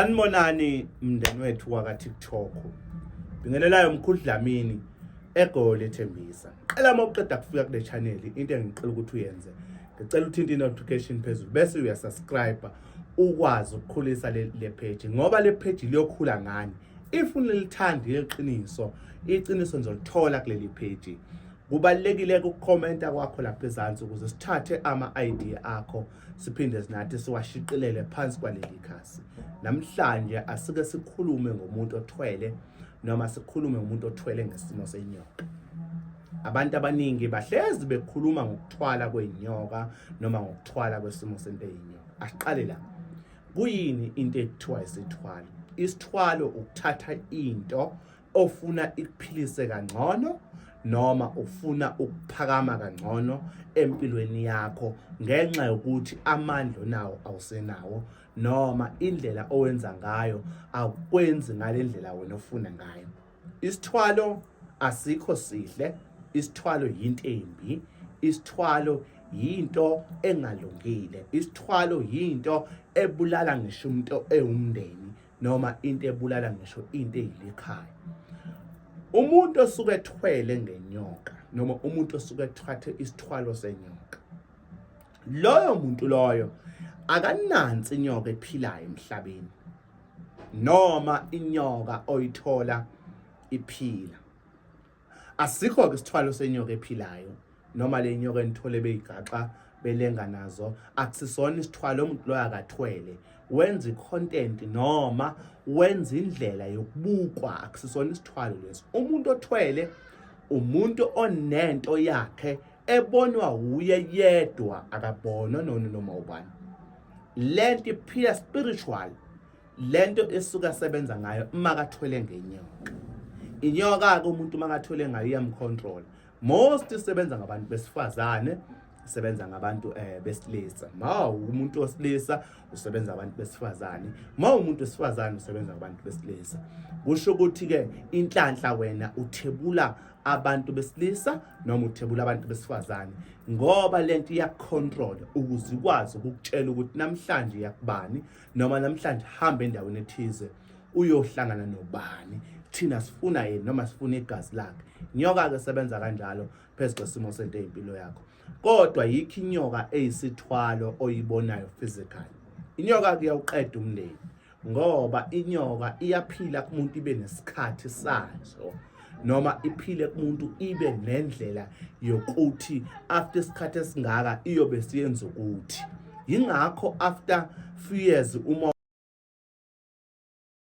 Sanibonani mndeni wethu waka TikTok. Bingelelayo mkhulu Dlamini eGoli eThembisa. Qela uma uqeda kufika kule channel into engicela ukuthi uyenze. Ngicela uthinte i-notification phezulu bese uyasubscribe ukwazi ukukhulisa le, le page ngoba le page liyokhula ngani. If unilithanda iqiniso, iqiniso nizolithola kuleli page. Kubalulekile ukukhomenta kwakho lapha ezansi ukuze sithathe ama-idea akho siphinde sinathi siwashiqilele phansi kwaleli khasi. Namhlanje asike sikhulume ngomuntu othwele noma sikhulume ngomuntu othwele ngesimo senyoka. Abantu abaningi bahlezi bekhuluma ngokuthwala kwenyoka noma ngokuthwala kwesimo sento eyinyoka. Asiqale la. Kuyini into ekuthiwa isithwalo? Isithwalo ukuthatha into ofuna ikuphilise kangcono noma ufuna ukuphakama kangcono empilweni yakho ngenxa yokuthi amandla onawo awusenawo noma indlela owenza ngayo akwenzi ngalendlela wena ofuna ngayo. Isithwalo asikho sihle, isithwalo yinto embi, isithwalo yinto engalungile, isithwalo yinto ebulala ngisho umuntu ewumndeni noma into ebulala ngisho into eyilikhaya. Umuntu osuke ethwele ngenyoka noma umuntu osuke ethathe isithwalo senyoka, loyo muntu loyo akanansi inyoka ephilayo emhlabeni noma inyoka oyithola iphila. Asikho-ke isithwalo senyoka ephilayo noma le nyoka enithole beyigaxa belenga nazo, akusisona isithwalo. Umuntu loyo akathwele, wenza i-content noma wenza indlela yokubukwa, akusisona isithwalo leso. Umuntu othwele umuntu onento yakhe ebonwa wuye yedwa, akabonwa nona noma ubani. Lento iphila spiritual, lento esuke asebenza ngayo uma kathwele ngenyoka. Inyoka-ke umuntu uma kathwele ngayo iyamcontrol. Most isebenza ngabantu besifazane, isebenza ngabantu besilisa. Ma umuntu wesilisa usebenza abantu besifazane, ma umuntu wesifazane usebenza ngabantu besilisa. Kusho ukuthi-ke inhlanhla wena uthebula abantu besilisa noma uthebula abantu besifazane, ngoba lento iyakucontrol ukuze ikwazi ukukutshela ukuthi namhlanje iyakubani noma namhlanje hamba endaweni ethize uyohlangana nobani, thina sifuna yena noma sifuna igazi lakhe. Inyoka-ke sebenza kanjalo phezu kwesimo sento eyimpilo yakho. Kodwa yikho inyoka eyisithwalo oyibonayo physical. Inyoka-ke iyawuqeda umndeni, ngoba inyoka iyaphila kumuntu ibe nesikhathi sazo, noma iphile kumuntu ibe nendlela yokuthi after isikhathi esingaka iyobe siyenza ukuthi. Yingakho after few years uma